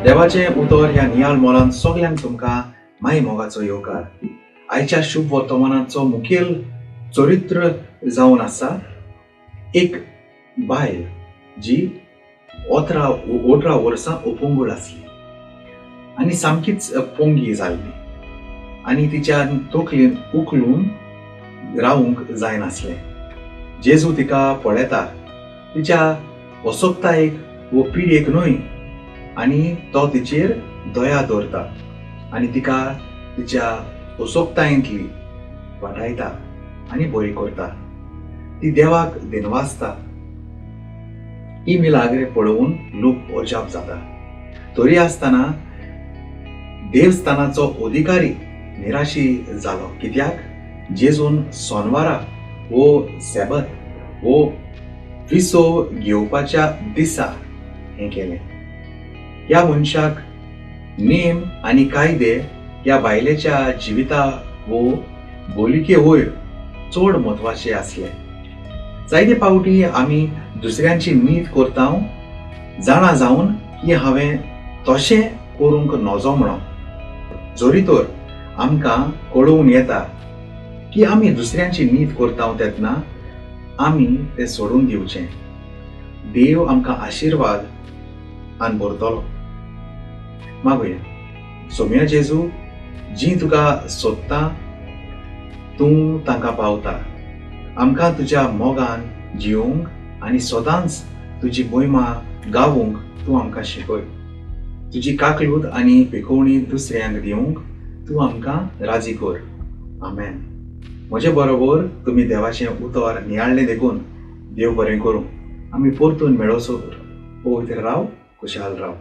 देवाचें उतर ह्या नियाळ मोलान सगल्यांक तुमकां माय मोगाचो येवकार. आयच्या शुभ वर्तमानाचो मुखेल चरित्र जावन आसा एक बायल जी 18 वर्सां अपंगूळ आसली आनी सामकीच पोंगी जाल्ली आनी तिच्या तकलेन उखलून रावूंक जायनासलें. जेजू तिका पळयता, तिच्या असोक्तायेक वो पिडयेक न्हय, आनी तो तिचेर दया दवरता आनी तिका तिच्या असोक्तायेंतली वाटायता आनी बरी करता. ती देवाक दिनवासता. ही मिलाग्रे पळोवन लोक अजाप जाता. तरी आसतना देवस्थानाचो अधिकारी निराशी जालो, कित्याक जेजून सोनवारा वो सेबत वो विसव घेवपाच्या दिसा हें केलें. ह्या मनशाक नेम आनी कायदे ह्या बायलेच्या जिविता वो बोलिके वयर चड म्हत्वाचे आसले. जायते फावटी आमी दुसऱ्यांची नीत करता जाणा जावन की हांवें तशें करूंक नजो म्हणून, जरी तर आमकां कळोवन येता की आमी दुसऱ्यांची नीत करता तेन्ना आमी तें सोडून दिवचें. देव आमकां आशिर्वाद आनी भरतलो. मागुया. सोम्या जेजू, जी तुका सोदता तूं तांकां पावता. आमकां तुज्या मोगान जिवंक आनी सदांच तुजी मोहिमा गावूंक तूं आमकां शिकय. तुजी काकलूत आनी पिकोवणी दुसऱ्यांक दिवंक तूं आमकां राजी कर. आमेन. म्हजे बरोबर तुमी देवाचें उतर नियाळ्ळें देखून देव बरें करूं. आमी परतून मेळोसो पवित्र राव, खुशाल राव.